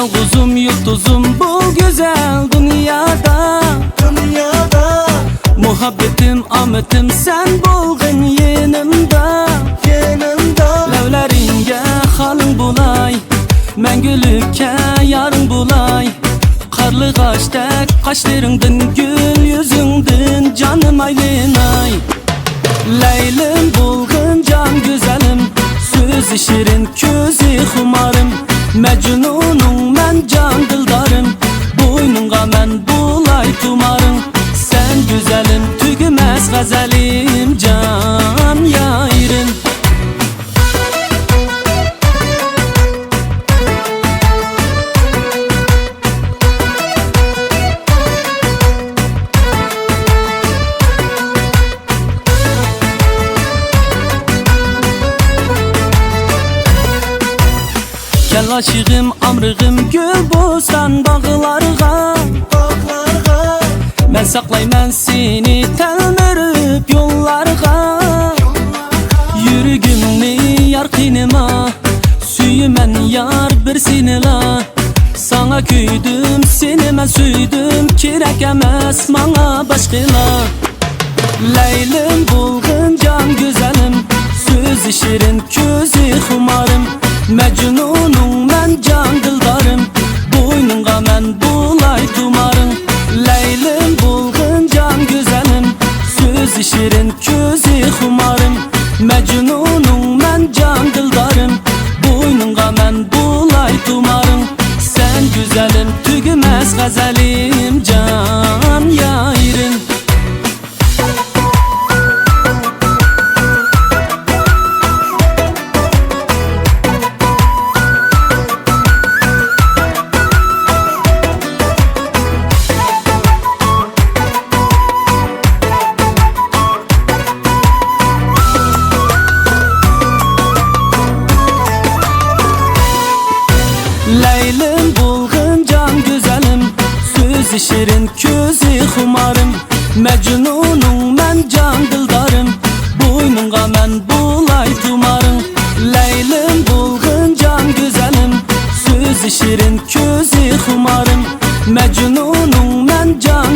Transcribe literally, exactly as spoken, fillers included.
يۇلتۇزۇم، يۇلتۇزۇم بۇ گۈزەل دۇنيادا. دۇنيادا. مۇھەببىتىم، ئامىتىم سەن بولغىن يېنىمدا. يېنىمدا. لەۋلىرىڭگە خالىڭ بولاي، مەڭگۈلۈككە يارىڭ بولاي. قارلىغاچتەك قاشلىرىڭدىن، گۈل يۈزۈڭدىن جانىم ئايلىناي. لەيلىم بولغىن جان گۈزەلىم، سۆزى شېرىن، كۆزى خۇمارىم. مەجنۇنۇڭ مەن جان دىلدارىم، بوينۇڭغا مەن بولاي تۇمارىڭ. سەن گۈزەلىم، تۈگىمەس غەزەلىم، جان يارىم. كەل ئاشىقىم، ئامرىقىم، گۈل بوستان باغلارغا. باغلارغا. مەن ساقلايمەن سېنى تەلمۈرۈپ يوللارغا. يۈرىكىمنى يار قىينىما، سۆيىمەن يار بىر سېنىلا. ساڭا كۆيدۈم، سېنى مەن سۆيدۈم، كېرەك ئەمەس ماڭا باشقىلار. لەيلىم بولغىن جان گۈزەلىم، سۆزى شېرىن، كۆزى خۇمارىم. مەجنۇنۇڭ مەن جان دىلدارىم، بوينۇڭغا مەن بولاي تۇمارىڭ. لەيلىم بولغىن جان گۈزەلىم، سۆزى شېرىن، كۆزى خۇمارىم. مەجنۇنۇڭ مەن جان دىلدارىم، بوينۇڭغا مەن بولاي تۇمارىڭ. سەن گۈزەلىم، تۈگىمەس غەزەلىم، جان يارىم. لەيلىم بولغىن جان گۈزەلىم، سۆزى شېرىن، كۆزى خۇمارىم. مەجنۇنۇڭ مەن جان دىلدارىم، بوينۇڭغا مەن بولاي تۇمارىڭ. لەيلىم بولغىن جان گۈزەلىم، سۆزى شېرىن، كۆزى خۇمارىم. مەجنۇنۇڭ مەن جان